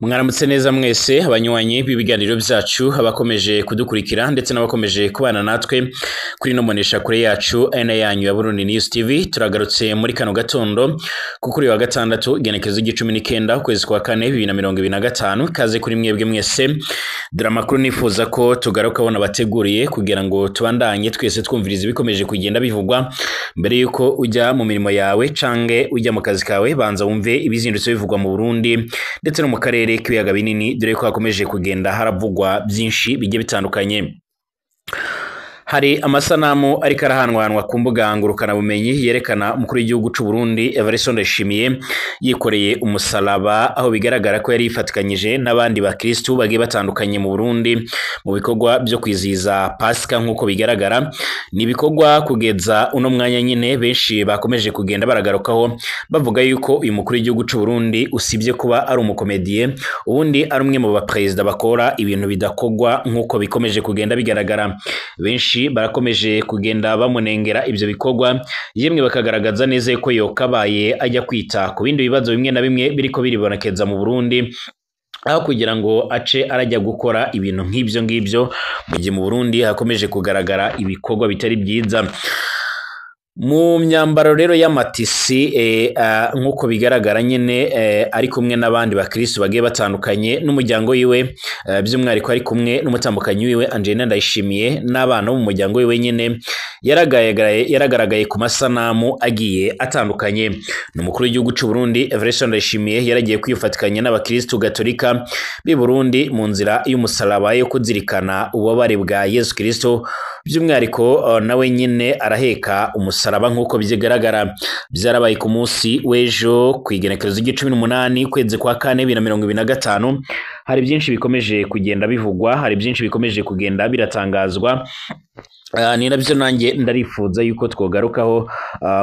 Mwaramutse neza mwese abanywanyi b'ibiganiro vyacu, abakomeje kudukurikira ndetse n'abakomeje kubana natwe kuri ino mbonesha kure yacu ena yanyu ya Burundi News TV. Turagarutse muri kano gatondo kuko kuri wa gatandatu igenekerezo ry'icumi n'ikenda ukwezi kwa kane 2025. Kaze kuri mwebwe mwese. Dore amakuru nifuza ko tugaruka nabateguriye kugira ngo tubandanye twese twumviriza ibikomeje kugenda bivugwa. Mbere yuko ujya mu mirimo yawe canke ujya mu kazi kawe, banza wumve ibizindutse bivugwa mu Burundi ndetse no mu karere k'ibiyaga binini, dore ko hakomeje kugenda haravugwa byinshi bigiye bitandukanye. Hari amasanamu ariko arahanwahanwa ku mbuga ngurukanabumenyi yerekana umukuru w'igihugu c'u Burundi Evariste Ndayishimiye yikoreye umusaraba, aho bigaragara ko yari yifatikanyije n'abandi bakristu bagiye batandukanye mu Burundi mu bikorwa byo kwizihiza Pasika. Nk'uko bigaragara, ni ibikorwa kugeza uno mwanya nyine benshi bakomeje kugenda baragarukaho, bavuga yuko uyu mukuru w'igihugu c'u Burundi, usibye kuba ari umukomediye, ubundi ari umwe mu baperezida bakora ibintu bidakogwa. Nk'uko bikomeje kugenda bigaragara, benshi barakomeje kugenda bamunengera ibyo bikorwa, yemwe bakagaragaza neza ko yokabaye ajya kwita ku bindi bibazo bimwe na bimwe biriko biribonekeza mu Burundi, aho kugira ngo ace arajya gukora ibintu nk'ibyo ngibyo, mu gihe mu Burundi hakomeje kugaragara ibikorwa bitari byiza. Mu myambaro rero y'amatisi, nk'uko bigaragara nyine, ari kumwe n'abandi bakristu bagiye batandukanye n'umuryango wiwe, by'umwihariko ari kumwe n'umutambukanyi wiwe Angelina Ndayishimiye n'abana bo mu muryango wiwe nyine, yaragaragaye ku masanamu agiye atandukanye. Ni umukuru w'igihugu c'u Burundi Evariste Ndayishimiye yaragiye kwifatikanya n'abakristu gatolika b'i Burundi mu nzira y'umusaraba yo kuzirikana ububabare bwa Yesu Kristo, by'umwihariko nawe nyine araheka umusaraba. Nk'uko bigaragara, byarabaye ku munsi w'ejo ku igenekerezo ry'icumi n'umunani ukwezi kwa kane 2025. Hari byinshi bikomeje kugenda bivugwa, hari byinshi bikomeje kugenda biratangazwa. Ni nabyo nanjye ndarifuza yuko twogarukaho.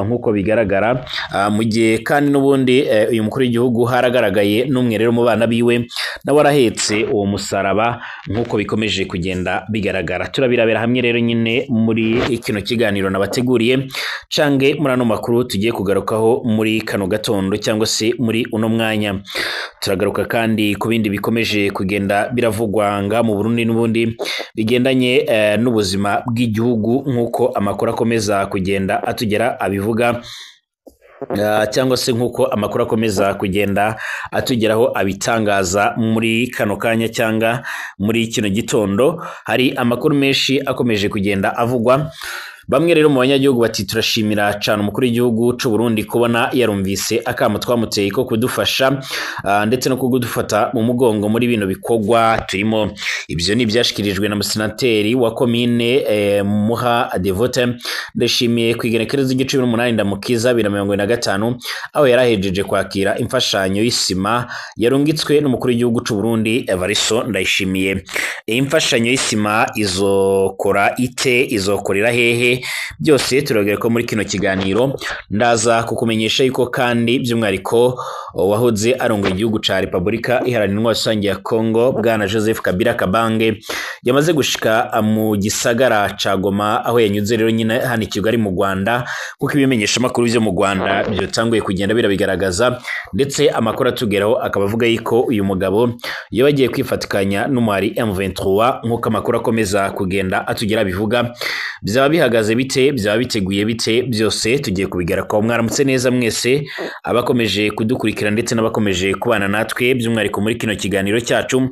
Nk'uko bigaragara, mu gihe kandi n'ubundi uyu mukuru w'igihugu haragaragaye n'umwe rero mu bana biwe nawe arahetse uwo musaraba. Nk'uko bikomeje kugenda bigaragara, turabirabera hamwe rero nyine muri kino kiganiro nabateguriye cange muri ano makuru tugiye kugarukaho muri kano gatondo cyangwa se muri uno mwanya. Turagaruka kandi ku bindi bikomeje kugenda biravugwa nga mu Burundi n'ubundi bigendanye n'ubuzima bw'igihugu, nk'uko amakuru akomeza kugenda atugera abivuga, cyangwa se nk'uko amakuru akomeza kugenda atugeraho abitangaza muri kano kanya cyangwa muri kino gitondo. Hari amakuru menshi akomeje kugenda avugwa. Bamwe rero mu banyagihugu bati: "Turashimira cyane umukuru w'igihugu c'u Burundi kubona yarumvise akamo twamuteye ko kudufasha ndetse no kudufata mu mugongo muri bino bikorwa turimo." Ibyo ni ibyashikirijwe na musenateri wa komine Muha Devote Ndashimiye ku igenekerezo ry'icumi n'umunani Ndamukiza 2025, aho yarahejeje kwakira imfashanyo y'isima yarungitswe n'umukuru w'igihugu c'u Burundi Evaristo Ndayishimiye. Iyi mfashanyo y'isima izokora ite? Izokorera hehe? Byose turabwira ko muri kino kiganiro ndaza kukumenyesha yuko kandi by'umwihariko wahoze arongoye igihugu ca Repubulika Iharanira Intwaro Rusange ya Congo, bwana Joseph Kabila Kabange, yamaze gushika mu gisagara ca Goma, aho yanyuze rero nyine hano i Kigali mu Rwanda, kuko ibimenyesha makuru byo mu Rwanda byotanguye kugenda birabigaragaza. Ndetse amakuru atugeraho akaba avuga yuko uyu mugabo yoba agiye kwifatikanya n'umwari M23. Nk'uko amakuru akomeza kugenda atugera bivuga, byaba bihagaze bite? Byaba biteguye bite? Byose tugiye kubigarakaho. Mwaramutse neza mwese abakomeje kudukurikira ndetse n'abakomeje kubana natwe, by'umwihariko muri kino kiganiro cyacu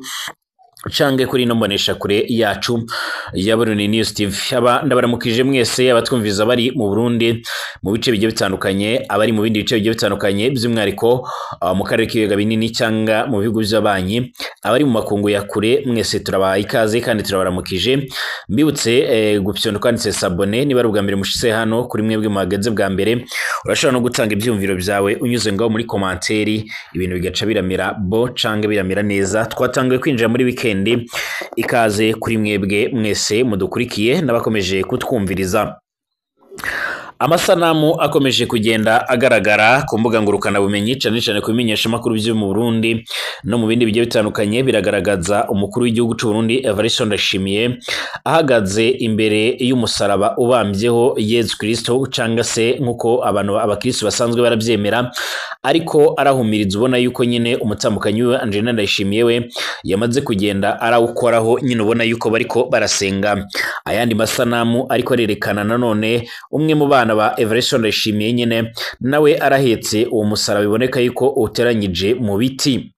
cange kuri ino mbonesha kure yacu ya Burundi News TV. Aba ndabaramukije mwese abatwumviza bari mu Burundi mu bice bigiye bitandukanye, abari mu bindi bice bigiye bitandukanye, by'umwihariko mu karere k'ibiyaga binini cyangwa mu bihugu by'abanyi, abari mu makungu ya kure, mwese turabaha ikaze kandi turabaramukije. Mbibutse gupyonda kwanditse s'abonner niba ari ubwa mbere mushitse hano. Kuri mwebwe muhagaze bwa mbere, urashobora no gutanga ibyumviro byawe unyuze ngaho muri commentaire, ibintu bigaca biramera bo cange biramera neza. Twatanguye kwinjira muri weekend. Ikaze kuri mwebwe mwese mudukurikiye n'abakomeje kutwumviriza. Amasanamu akomeje kugenda agaragara ku mbuga ngurukanabumenyi, cane cane ku bimenyeshamakuru vyo mu Burundi no mu bindi bigiye bitandukanye, biragaragaza umukuru w'igihugu c'u Burundi Evariste Ndayishimiye ahagaze imbere y'umusaraba ubambyeho Yezu Kristo, canga se nkuko abantu abakristo basanzwe baravyemera, ariko arahumiriza ubona yuko nyine umutambukanyi we Angelina Ndayishimiye we yamaze kugenda arawukoraho nyine, ubona yuko bariko barasenga. Ayandi masanamu ariko arerekana nanone umwe mu bana ba Evariste Ndayishimiye nyine nawe arahetse uwo musaraba, biboneka yuko uteranyije mu biti.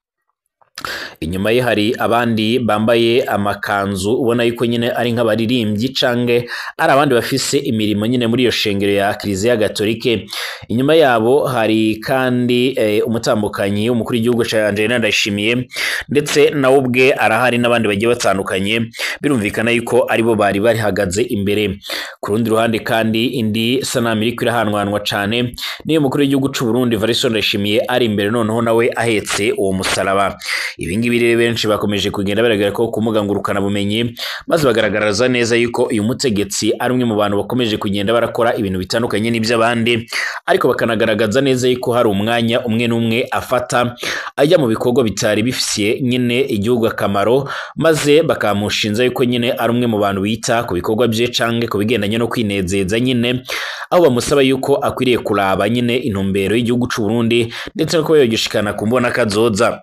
Inyuma ye hari abandi bambaye amakanzu ubona yuko nyine ari nk'abaririmbyi canke ari abandi bafise imirimo nyine muri iyo shengero ya Kiliziya Gatolike. Inyuma yabo hari kandi umutambukanyi w'umukuru w'igihugu ca Angelina Ndayishimiye, ndetse nawe ubwe arahari n'abandi bagiye batandukanye, birumvikana yuko aribo bari barihagaze imbere. Ku rundi ruhande kandi indi sanamu iriko irahanwanwa cane niyo mukuru w'igihugu c'u Burundi Evariste Ndayishimiye ari imbere, noneho nawe ahetse uwo musaraba. Ibi ngibi rero benshi bakomeje kugenda baragaragara ko ku mbuga ngurukanabumenyi, maze bagaragaza neza yuko uyu mutegetsi ari umwe mu bantu bakomeje kugenda barakora ibintu bitandukanye n'iby'abandi, ariko bakanagaragaza neza yuko hari umwanya umwe n'umwe afata ajya mu bikorwa bitari bifitiye nyine igihugu akamaro, maze bakamushinza yuko nyine ari umwe mu bantu bita ku bikorwa bye canke ku bigendanye no kwinezeza nyine, aho bamusaba yuko akwiriye kuraba nyine intumbero y'igihugu c'u Burundi ndetse no kuba yogishikana ku mbona kazoza.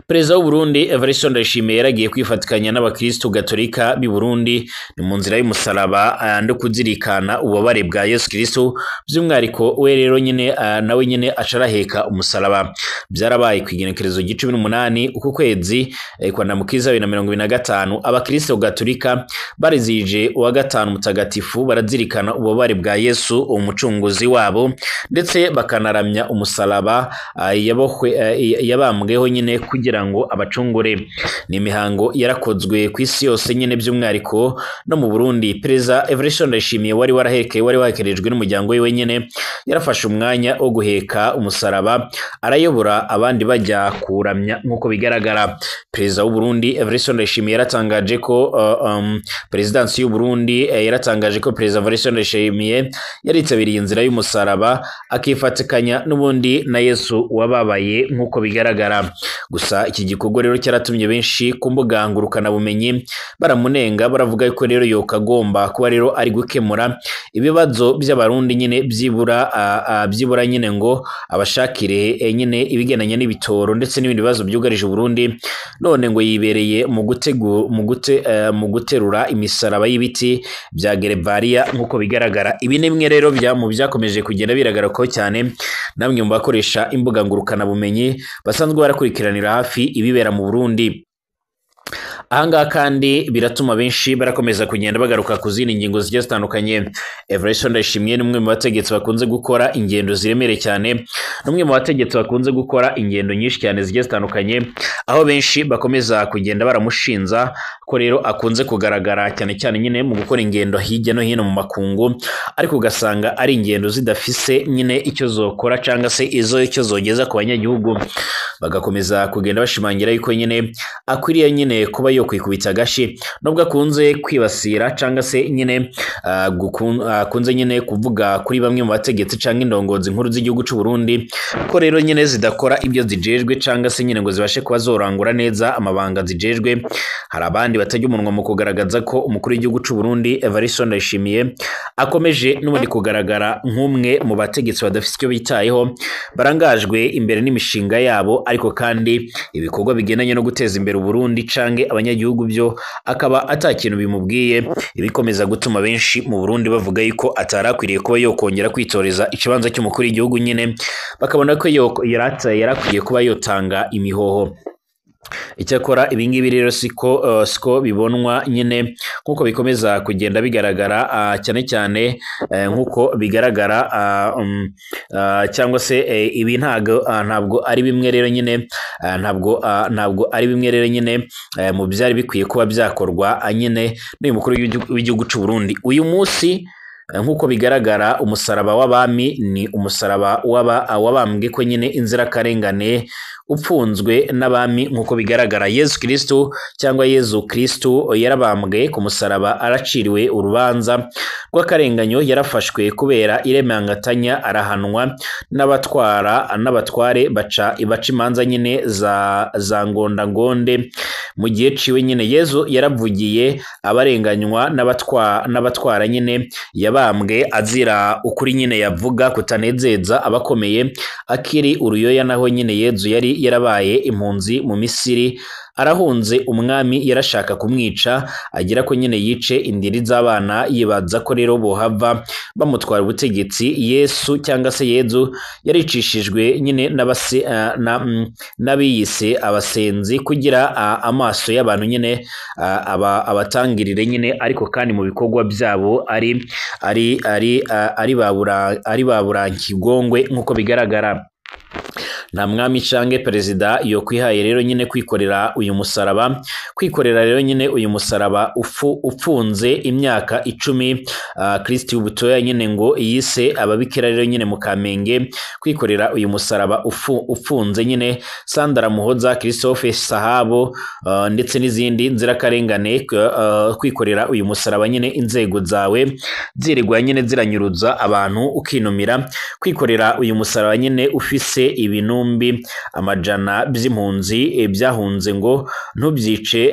Perezida w'u Burundi Evariste Ndayishimiye yaragiye kwifatikanya n'abakristo gatolika b'i Burundi ni mu nzira y'umusaraba no kuzirikana ububabare bwa Yesu Kristo, by'umwihariko we rero nyine nawe nyine acaraheka umusaraba. Byarabaye ku igenekerezo ry'icumi n'umunani uku kwezi kwa Ndamukiza 2025, abakristo gatolika barizije uwa gatanu mutagatifu barazirikana ububabare bwa Yesu umucunguzi wabo, ndetse bakanaramya umusaraba yabambweho nyine kugira ngo abacungure. Ni imihango yarakozwe ku isi yose nyine by'umwihariko no mu Burundi. Perezida Evariste Ndayishimiye wari warahekeye wari wahekerejwe n'umuryango we nyine yarafashe umwanya wo guheka umusaraba arayobora abandi bajya kuramya nk'uko bigaragara. Perezida w'u Burundi Evariste Ndayishimiye yaratangaje ko perezidansi y'u Burundi yaratangaje ko Perezida Evariste Ndayishimiye yaritabiriye inzira y'umusaraba akifatikanya n'ubundi na Yesu wababaye nk'uko bigaragara. Gusa iki gikorwa rero cyaratumye benshi ku mbuga ngurukanabumenyi baramunenga, baravuga yuko rero yokagomba kuba rero ari gukemura ibibazo by'abarundi nyine byibura nyine ngo abashakire nyine ibigendanye n'ibitoro ndetse n'ibindi bibazo byugarije Burundi, none ngo yibereye mu guterura imisaraba y'ibiti bya Gerevariya nk'uko bigaragara. Ibi ni bimwe rero mu byakomeje kugenda biragaragara ko cyane namwe mu bakoresha imbuga ngurukanabumenyi basanzwe barakurikiranira hafi ibibera mu Burundi. Ahangaha kandi biratuma benshi barakomeza kugenda bagaruka ku zindi ngingo zigiye zitandukanye. Evariste Ndayishimiye ni umwe mu bategetsi bakunze gukora ingendo ziremereye cyane, ni umwe mu bategetsi bakunze gukora ingendo nyinshi cyane zigiye zitandukanye, aho benshi bakomeza kugenda baramushinza ko rero akunze kugaragara cyane cyane nyine mu gukora ingendo hirya no hino mu makungu, ariko ugasanga ari ingendo zidafise nyine icyo zokora cyangwa se izo icyo zogeza ku banyagihugu. Bagakomeza kugenda bashimangira yuko nyine akwiriye nyine kuba yo kwikubita agashi, nubwo akunze kwibasira cyangwa se nyine akunze nyine kuvuga kuri bamwe mu bategetsi cyangwa indongozi nkuru z'igihugu c'u Burundi ko rero nyine zidakora ibyo zijejwe cyangwa se nyine ngo zibashe kuba zorangura neza amabanga zijejwe. Hari abandi batajya umunwa mu kugaragaza ko umukuru w'igihugu c'u Burundi Evariste Ndayishimiye akomeje n'ubundi kugaragara nk'umwe mu bategetsi badafite icyo bitayeho, barangajwe imbere n'imishinga yabo, ariko kandi ibikorwa bigendanye no guteza imbere Burundi canke abanyagihugu byo akaba atakintu bimubwiye, ibikomeza gutuma benshi mu Burundi bavuga yuko atarakwiriye kuba yokongera kwitoreza ikibanza cy'umukuru w'igihugu nyine, bakabona ko yarakwiriye kuba yotanga imihoho. Icyakora ibingibi rero siko bibonwa nyine nkuko bikomeza kugenda bigaragara, cyane cyane nkuko bigaragara cyangwa se ibi ntabwo ari bimwe rero nyine ntabwo ari bimwe rero nyine mu byari bikwiye kuba byakorwa nyine n'uyu mukuru w'igihugu c'u Burundi. Uyu munsi Nk'uko bigaragara, umusaraba w'abami ni umusaraba wabambwe ko nyine inzirakarengane, upfunzwe n'abami. Nk'uko bigaragara, Yesu Kristo cyangwa Yezu Kristo yarabambwe ku musaraba, araciriwe urubanza rw'akarenganyo, yarafashwe kubera iremangatanya, arahanwa n'abatwara n'abatware, baca imanza nyine za ngondangonde. Mu gihe ciwe nyine, Yezu yaravugiye abarenganywa n'abatwara nyine. Yabambwe azira ukuri nyine yavuga kutanezeza abakomeye. Akiri uruyoya naho nyine, Yezu yari yarabaye impunzi mu Misiri, arahunze umwami yarashaka kumwica, agira ko nyine yice indiri z'abana, yibaza ko rero bohava bamutwara ubutegetsi. Yesu cyangwa se Yezu yaricishijwe nyine n'abiyise abasenzi, kugira amaso y'abantu nyine abatangirire nyine, ariko kandi mu bikorwa byabo ari baburankigongwe. Nk'uko bigaragara, nta mwami canke perezida yo kwihaye rero nyine kwikorera uyu musaraba, kwikorera rero nyine uyu musaraba upfunze imyaka 10, Kristi Butoya nyine ngo yise ababikira rero nyine mu Kamenge, kwikorera uyu musaraba upfunze nyine Sandra Muhoza, Christophe Sahabo, ndetse n'izindi nzirakarengane, kwikorera uyu musaraba nyine inzego zawe zirirwa nyine ziranyuruza abantu ukinumira, kwikorera uyu musaraba nyine ufise ibinumbi amajana by'impunzi byahunze ngo ntubyice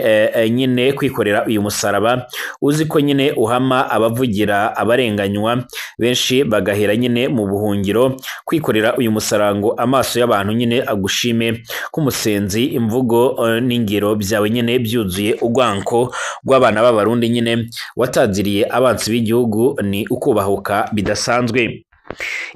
nyine, kwikorera uyu musaraba uzi ko nyine uhama abavugira abarenganywa benshi bagahera nyine mu buhungiro, kwikorera uyu musaraba ngo amaso y'abantu nyine agushime k'umusenzi, imvugo n'ingiro byawe nyine byuzuye urwanko rw'abana b'Abarundi nyine wataziriye abansi b'igihugu, ni ukubahuka bidasanzwe.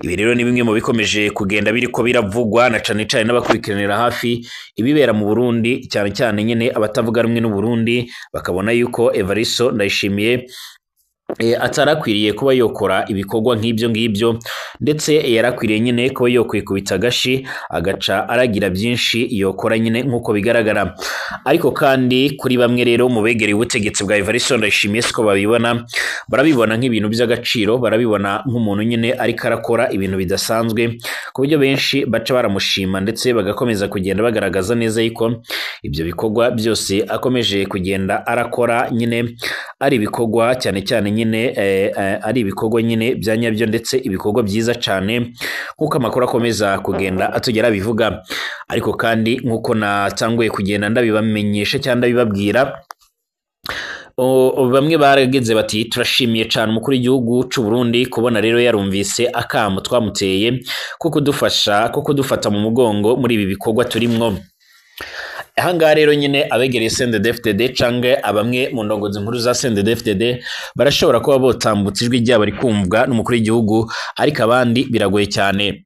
Ibi rero ni bimwe mu bikomeje kugenda biriko biravugwa na cane cane n'abakurikiranira hafi ibibera mu Burundi, cyane cyane nyine abatavuga rumwe n'u Burundi, bakabona yuko Evaristo Ndayishimiye atarakwiriye kuba yokora ibikorwa nk'ibyo ngibyo, ndetse yarakwiriye nyine kuba yokwikubita agashi agaca aragira byinshi yokora nyine, nk'uko bigaragara. Ariko kandi kuri bamwe rero mu begereye ubutegetsi bwa Evaristo Ndayishimiye siko babibona, barabibona nk'ibintu by'agaciro, barabibona nk'umuntu nyine ariko arakora ibintu bidasanzwe, ku buryo benshi baca baramushima, ndetse bagakomeza kugenda bagaragaza neza yuko ibyo bikorwa byose akomeje kugenda arakora nyine ari ibikorwa cyane cyane nyine ari ibikorwa nyine bya nyabyo, ndetse ibikorwa byiza cyane, nk'uko amakuru akomeza kugenda atugera bivuga. Ariko kandi nk'uko natanguye kugenda ndabibamenyesha cyangwa ndabibabwira, bamwe barageze bati turashimiye cyane umukuru w'igihugu c'u Burundi kubona rero yarumvise akamo twamuteye ko kudufasha, ko kudufata mu mugongo muri ibi bikorwa turimwo. Ahangaha rero nyine abegereye CNDD-FDD canke abamwe mu ndongozi nkuru za CNDD-FDD barashobora kuba botambutse ijwi ryabo rikumvwa n'umukuru w'igihugu, ariko abandi biragoye cyane.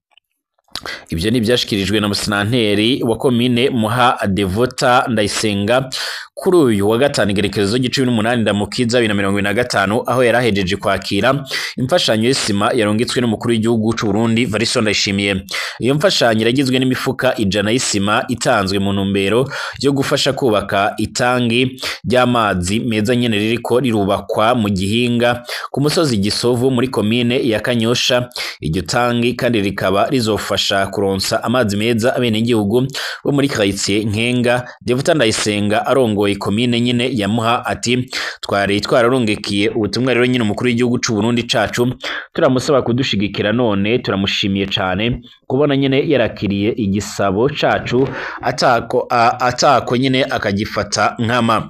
Ibyo ni ibyashikirijwe na musinanteri wa komine Muha, Devota Ndayisenga, kuri uyu wa gatanu igerekezo 18 Ndamukiza 2025, aho yari ahejeje kwakira imfashanyo y'isima yarungitswe n'umukuru w'igihugu c'u Burundi Evaristo Ndayishimiye. Iyo mfashanyo iragizwe n'imifuka 100 y'isima itanzwe mu ntumbero yo gufasha kubaka itangi ry'amazi meza nyene ririko rirubakwa mu Gihinga ku musozi Gisovu muri komine ya Kanyosha. Iryo tangi kandi rikaba rizofasha kuronsa amazi meza abenegihugu bo muri quartier Nkenga. Devota Ndayisenga arongoye komine nyine ya Muha ati twari twararungikiye ubutumwa rero nyine umukuru w'igihugu c'u Burundi cacu, turamusaba kudushigikira, none turamushimiye cane kubona nyine yarakiriye igisabo cacu atako nyine akagifata nkama.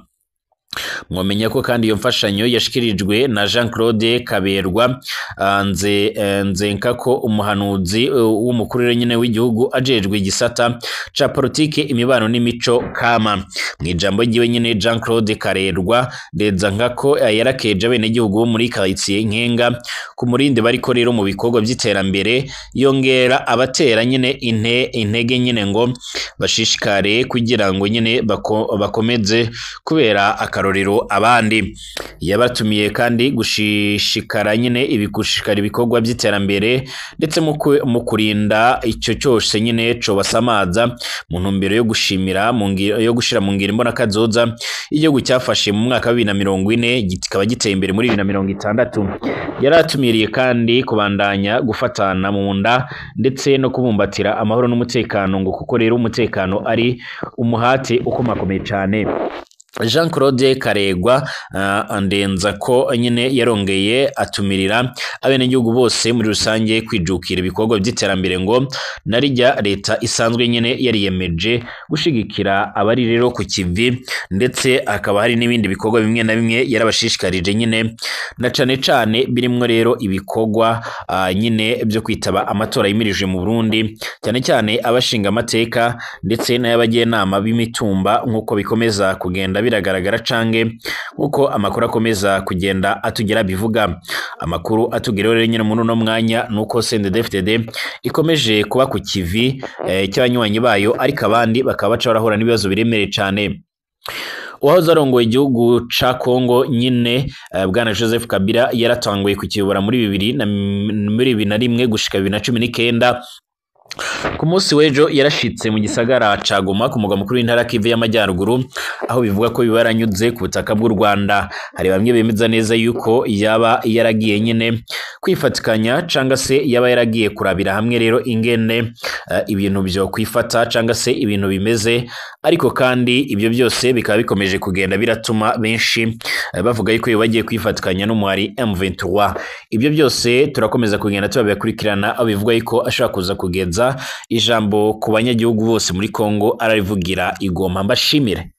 Mwomenya ko kandi iyo mfashanyo yashikirijwe na Jean Claude Kaberwa Nzenkako, umuhanuzi w'umukuru rero nyine w'igihugu ajejwe igisata ca politike, imibano n'imico kama. Mu ijambo ryiwe nyine, Jean Claude Karerwa Ndezankako yarakeje abenegihugu bo muri quartier Nkenga ku murindi bariko rero mu bikorwa by'iterambere, yongera abatera nyine intege nyine ngo bashishikare kugira ngo nyine bakomeze kubera akarorero abandi. Yabatumiye kandi gushishikara nyine ibigushikara ibikorwa by'iterambere ndetse mu kurinda icyo cyose nyine cobasamaza mu ntumbero yo gushimira mu ngiro yo gushira mu ngiro imbona kazoza igihugu cyafashe mu mwaka wa 2040 kikaba giteye imbere muri 2060. Yaratumiriye kandi kubandanya gufatana mu nda ndetse no kubumbatira amahoro n'umutekano, ngo kuko rero umutekano ari umuhate ukomakomeye cyane. Jean Claude Karegwa andenza ko nyine yarongeye atumirira abenegihugu bose muri rusange kwijukira ibikorwa by'iterambere, ngo narijya leta isanzwe nyine yariyemeje gushigikira abari rero ku kivi, ndetse hakaba hari n'ibindi bikorwa bimwe na bimwe yarabashishikarije nyine, na cane cane birimwo rero ibikorwa nyine byo kwitaba amatora yimirije mu Burundi, cyane cyane abashinga amateka ndetse n'ay'abagenama b'imitumba, nk'uko bikomeza kugenda biragaragara cange nkuko amakuru akomeza kugenda atugera bivuga. Amakuru atugeraho rero nyine muri uno mwanya nuko CNDD-FDD ikomeje kuba ku kivi cy'abanywanyi bayo, ariko abandi bakaba baca barahura n'ibibazo biremereye cane. Uwahoze arongoye igihugu ca Kongo nyine bwana Joseph Kabila yaratanguye kukiyobora muri 2001 gushika 2019. Ku munsi w'ejo yarashitse mu gisagara ca Goma ku mugwa mukuru w'intara Kivu y'Amajyaruguru, aho bivuga ko bibaranyuze ku butaka bw'u Rwanda. Hari bamwe bemeza neza yuko yaba yaragiye nyine kwifatikanya canga se yaba yaragiye kurabira hamwe rero ingene ibintu byo kwifata canga se ibintu bimeze, ariko kandi ibyo byose bikaba bikomeje kugenda biratuma benshi bavuga yuko bagiye kwifatikanya n'umuhari M23. Ibyo byose turakomeza kugenda tubabikurikirana, aho bivuga yuko ashobora kuza kugeza ijambo ku banyagihugu bose muri Kongo ararivugira igoma. Mbashimire.